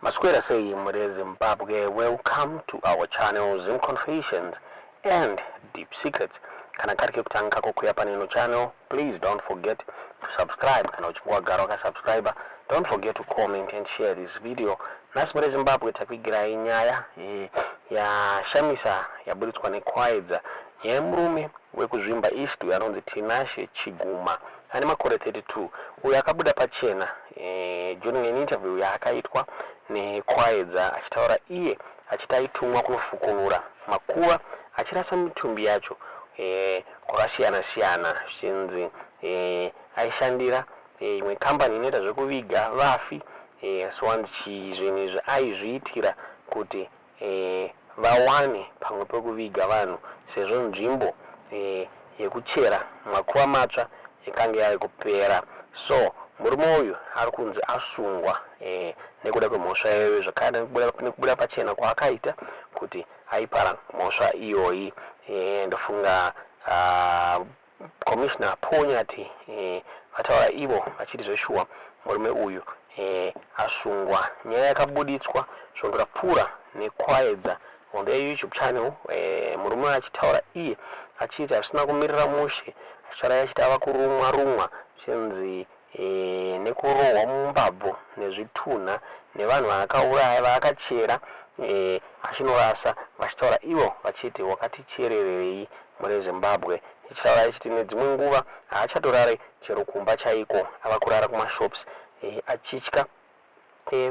Maswera sei muri Zimbabwe? Welcome to our channel, Zim Confessions and Deep Secrets. Kana kari kekutanga kako kuya paneno channel, please don't forget to subscribe. Kana uchinge wagara wakasubscribe, don't forget to comment and share this video. Nhasi muri Zimbabwe takuigirai nyaya yashamisa yaburitswa neKwaedza, nyaya yemurume wekuZvimba East uyo anonzi Tinashe Chiguma, ane makore 32, uyo akabuda pachena during an interview yaakaitwa neKwaedza, achitaura iye achiti aitumwa kunofukunura makuva achirasa mitumbi yacho kwakasiyana siyana, zvichinzi aishandira imwe kambani inoita zvekuviga vafi. So hanzi zvinhu izvi aizviitira kuti vawane pamwe pekuviga vanhu, sezvo nzvimbo yekuchera makuva matsva yakange yave kupera. So murume uyu ari kunzi asungwa nekuda kwemhosva iyoyo, zvakare nekubuda pachena kwaakaita kuti aipara mhosva iyoyi. Ndofunga Commissioner Paul Nyathi vataura ivo vachiti zveshuwa murume uyu asungwa. Nyaya yakabuditswa svondo rapfuura neKwaedza on their YouTube channel, murume uyu achitaura iye achiti hazvisina kumirira mushe, achitaura achiti ava kurumwa rumwa, zvichinzi nekurohwa mumbabvu nezvitunha nevanhu vaakauraya, vaakachera achinorasa, vachitaura ivo vachiti, "Wakaticherererei?" Muri Zimbabwe, ichitaura achiti nedzimwe nguva haachatorare chero kumba chaiko, ava kurara kumashops achitya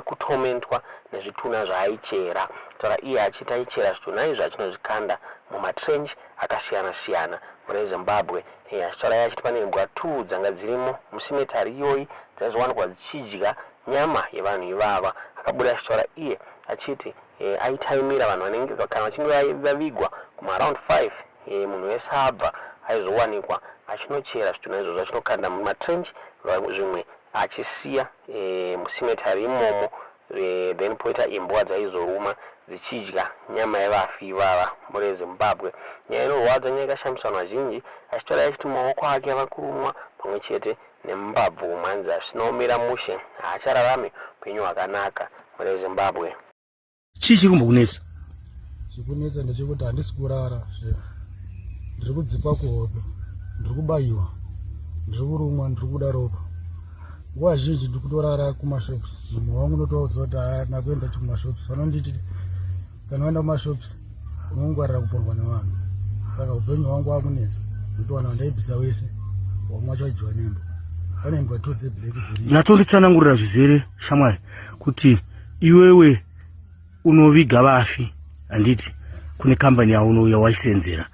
kutomentwa nezvitunha zvaaichera. Taura iye achiti aichera zvitunha izvi achinozvikanda mumatrench akasiyana siyana mune Zimbabwe. Achitaura iye achiti pane imbwa 2 dzanga dzirimo mucemetery iyoyi dzaizowanikwa dzichidya nyama yevanhu ivava. Akabuda achitaura iye achiti aitaimira vanhu vanenge kana vachinge vavigwa kumaaround 5, munhu wese abva, aizowanikwa achinochera zvitunha izvozvo achinokanda mumatrench, zvimwe achisiya mucemetery imomo, then poita imbwa dzaizoruma dzichidya nyama yevafi ivava. Muri Zimbabwe, nyaya inorwadza, nyaya yakashamisa vanhu vazhinji, achitaura achiti maoko ake ava kurumwa pamwe chete nemumbabvu, manzi hazvisina kumira mushe, haachararami upenyu hwakanaka muri Zimbabwe. Chii chiri kumbokunetsa? Chikunetsa ndechekuti handisi kurara zvefu, ndiri kudzipwa kuhope, ndiri kubayiwa, ndiri kurumwa, ndiri kubuda ropa. Nguva zhinji ndiri kutorara kumashops. Mumwe wangu unotoudza kuti haana kuenda kumashops, vanonditi kana waenda kumashops unongwarira kupondwa nevanhu. Saka upenyu hwangu wakunetsa nekuti vanhu vandaibvisa wese, vamwe vacho vaidyiwa nembwa. Pane imbwa two dzeblack dziri Nyatsonditsanangurira zvizere, shamwari, kuti iwewe unoviga vafi, handiti? Kune kambani yauno yawaisenzera,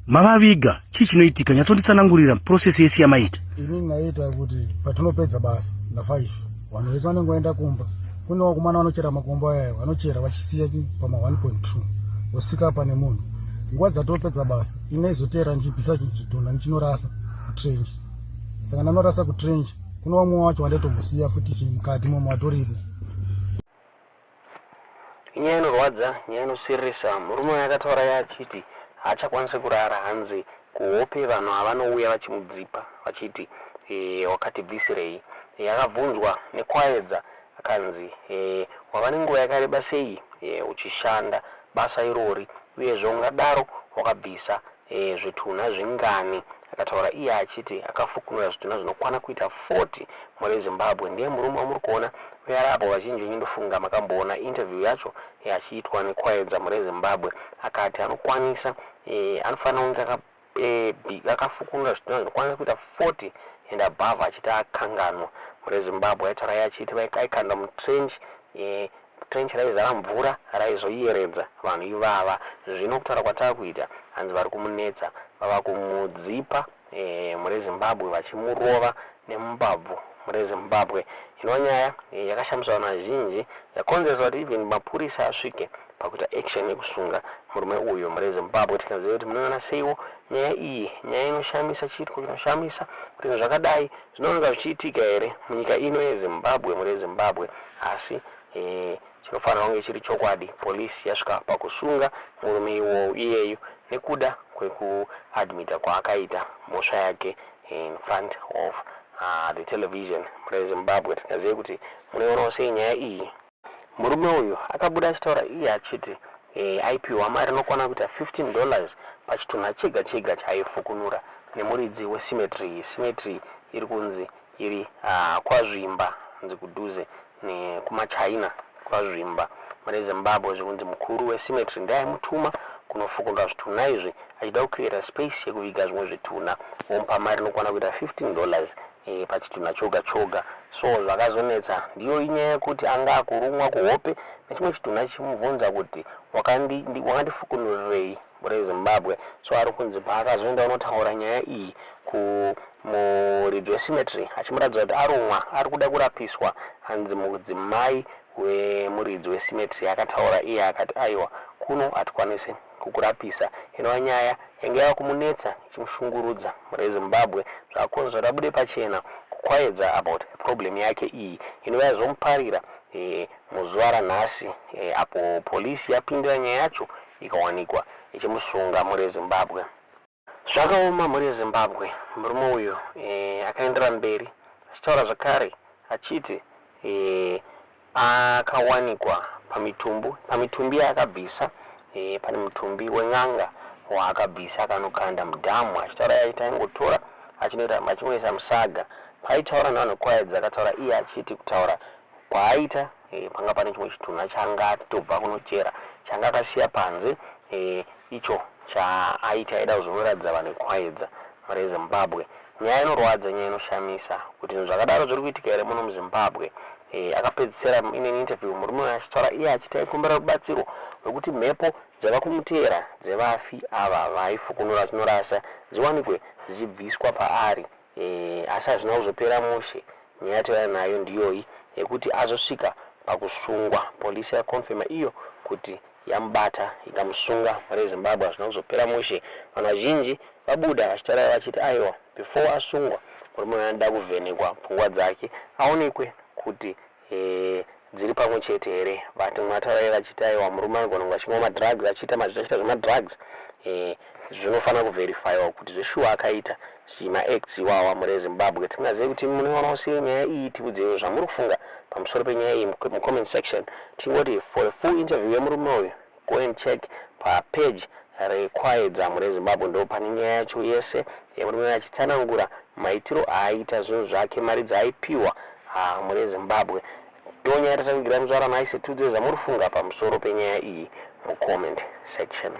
mavaviga, chii chinoitika? Nyatsonditsanangurira process yese yamaita. Inini naiita kuti patinopedza basa na5, vanhu vese vanenge vaenda kumba. Kune vakomana vanochera makombo aya, vanochera vachisiya pama 1.2, vosika pane munhu. Nguva dzatopedza basa, inaizoteera ndichibvisa zvitunha ndichinorasa kutrench. Saka ndanorasa kutrench, kune vamwe wacho vandatombosiya futi mukati momo vatoripo. Inyaya inorwadza, nyaya inosiririsa. Murume uyu akataura iye achiti haachakwanisi kurara, hanzi kuhope vanhu havanouya vachimudzipa vachiti, "Wakatibvisirei?" Akabvunzwa neKwaedza akanzi, "Wava nenguva yakareba sei uchishanda basa irori, uyezve ungadaro wakabvisa zvitunha zvingani?" Akataura iye achiti akafukunura zvitunha zvinokwana kuita 40. Muri Zimbabwe, ndiye murume wamuri kuona uye ari apo. Vazhinji venyu ndofunga makamboona interview yacho achiitwa neKwaedza. Muri Zimbabwe, akati anokwanisa anofanira kunge akafukunura zvitunha zvinokwanisa kuita 40 and above, achiti akanganwa. Muri Zimbabwe, aitaura iye achiti aikanda mutrench, trench raizara mvura raizoyeredza vanhu ivava. Zvino kutaura kwatava kuita, hanzi vari kumunetsa, vava kumudzipa muri Zimbabwe, vachimurova nemumbabvu. Muri Zimbabwe, inova nyaya yakashamisa vanhu vazhinji, yakonzeresa kuti even mapurisa asvike pakuita action yekusunga murume uyu. Muri Zimbabwe, tikaziva kuti munoona seiwo nyaya iyi, nyaya inoshamisa, chiitiko chinoshamisa, kuti zvinhu zvakadai zvinooneka zvichiitika here munyika ino yeZimbabwe? Muri Zimbabwe, asi chinofanira kunge chiri chokwadi, polisi yasvika pakusunga murume iwowo iyeyu nekuda kwekuadmita kwaakaita mhosva yake in front of the television. Muri Zimbabwe, tingazive kuti munoionawo sei nyaya iyi. Murume uyu akabuda achitaura iye achiti e, aipiwa mari inokwana kuita $15 pachitunha chega chega chaaifukunura nemuridzi wecemetery. Cemetery iri kunzi iri kwaZvimba, kunzi kudhuze nekumaChina kwaZvimba mune Zimbabwe. Zvekunzi mukuru wecemetery ndiaimutuma kunofukunura zvitunha izvi achida kucreata space yekuviga zvimwe zvitunha, vomupa mari inokwana kuita $15 pachitunha choga choga. So zvakazonetsa ndiyo inyaya yekuti anga akurumwa kuhope nechimwe chitunha chichimubvunza kuti wakandifukunurirei mure Zimbabwe. So ari kunzi paakazoenda unotaura nyaya iyi kumuridzi wecemetery achimuratidza kuti arumwa, ari kuda kurapiswa, hanzi mudzimai wemuridzi wecemetery akataura iye akati, "Aiwa, kuno hatikwanisi kukurapisa." Inova nyaya yange yava kumunetsa ichimushungurudza mure Zimbabwe, zvakakonzera kuti abude pachena kuKwayedza about problem yake iyi, inova yazomuparira muzuva ranhasi apo polisi yapindira nyaya yacho ikawanikwa ichimusunga mure Zimbabwe. Zvakaoma mhuri yeZimbabwe. Murume uyu akaendera mberi achitaura zvakare achiti akawanikwa pamitumbi yaakabvisa, pane mutumbi wen'anga waakabvisa akanokanda mudhamu, achitaura achiti aingotora achinoita achingoisa musaga. Paaitaura nevanhu Kwaedza, akataura iye achiti kutaura kwaaita panga pane chimwe chitunha changa atobva kunochera changa akasiya panze, icho chaaiti aida kuzonoratidza vanhu Kwaedza mhuri yeZimbabwe. Nyaya inorwadza, nyaya inoshamisa kuti zvinhu zvakadaro zviri kuitika here muno muZimbabwe. Akapedzisira in an interview murume uyu achitaura iye achiti aikumbira rubatsiro rwekuti mhepo dzava kumuteera dzevafi ava vaaifukunura achinorasa dziwanikwe dzichibviswa paari, asi hazvina kuzopera mushe. Nyaya yatouya nayo ndiyoyi yekuti azosvika pakusungwa. Polisi yakonfema iyo kuti yamubata ikamusunga mhuri yeZimbabwe. Hazvina kuzopera mushe. Vanhu vazhinji vabuda vachitaura vachiti aiwa, before asungwa murume uyu anoda kuvhenekwa pfungwa dzake aonekwe kuti dziri pamwe chete here. But mataura vachiti aiwa, murume anogona kunge achimwa madrugs, achiita zvemadrugs, zvinofanira kuverifyiwa kuti zveshuwa akaita maacts iwawa mhuri yeZimbabwe. Tingazive kuti munoionawo sei nyaya iyi. Tiudzeiwo zvamuri kufunga pamusoro penyaya iyi mucomment section. Tingoti for a full interview yemurume uyu, go and check papage reKwaedza mhuri yeZimbabwe. Ndo pane nyaya yacho yese yemurume uyu achitsanangura maitiro aaita zvinhu zvake, mari dzaaipiwa mhuri yeZimbabwe. Ndo nyaya yatakugira muzuva ranhasi. Tiudzei zvamuri kufunga pamusoro penyaya iyi mucomment section.